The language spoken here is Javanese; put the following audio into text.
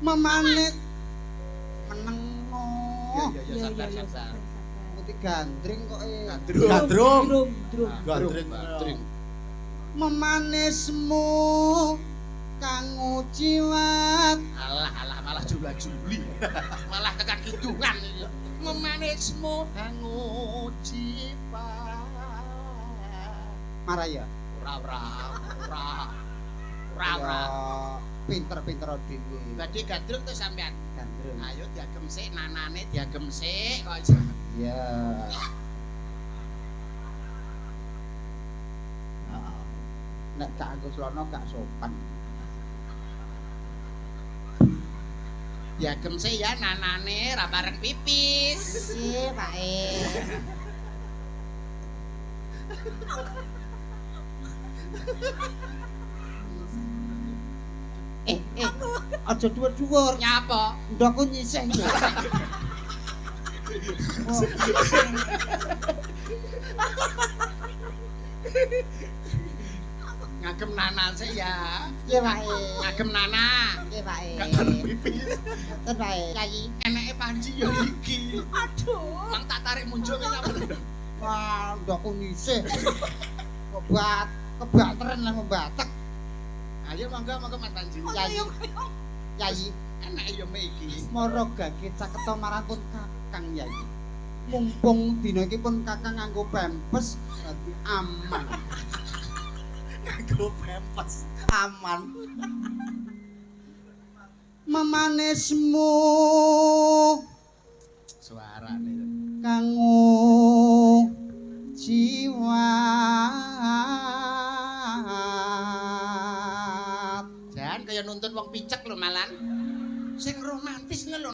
Memanis menengno. Iya iya sabar sabar. Putih gandring kok e. Gandrung. Gandring. Gandring. Memanismu kang uciwat. Alah alah malah jula-juli. Malah tekan kidungan iki. Memanismu kang uciwat. Marah ya? Ora ora ora. Ora ora. Pinter-pinter dhewe. Badhe gandrung to sampean? Gandrung. Ayo diagem sik nanane diagem sik kok iso. Iya. Nek gak anggo celana gak sopan. Diagem sik ya nanane ra bareng pipis. Nggih, Pak E. Aja dhuwur-dhuwur. Nyapa? Ndokku nyisih lho. Ngagem nana sik ya. Nggih, Pak E. Ngagem nana. Nggih, Pak E. Gak bareng pipis. Ngoten, Pak E. Yai. Eneke Panji ya iki. Aduh. Mang tak tarik munjuk kene apa lho? Wah, ndokku nyisih. Kok bat kebanteren lan membatek. Ayo monggo monggo Mas Panji. Yai. Yai, Eneke ya mek iki. mara gage caketa marang pun Kakang Yai. Mumpung dina iki pun Kakang nganggo pempes dadi aman. Nganggo pempes aman. Memanismu Suarane. kang jiwat. Jan kaya nuntun wong picek lho malan. Sing romantis lho.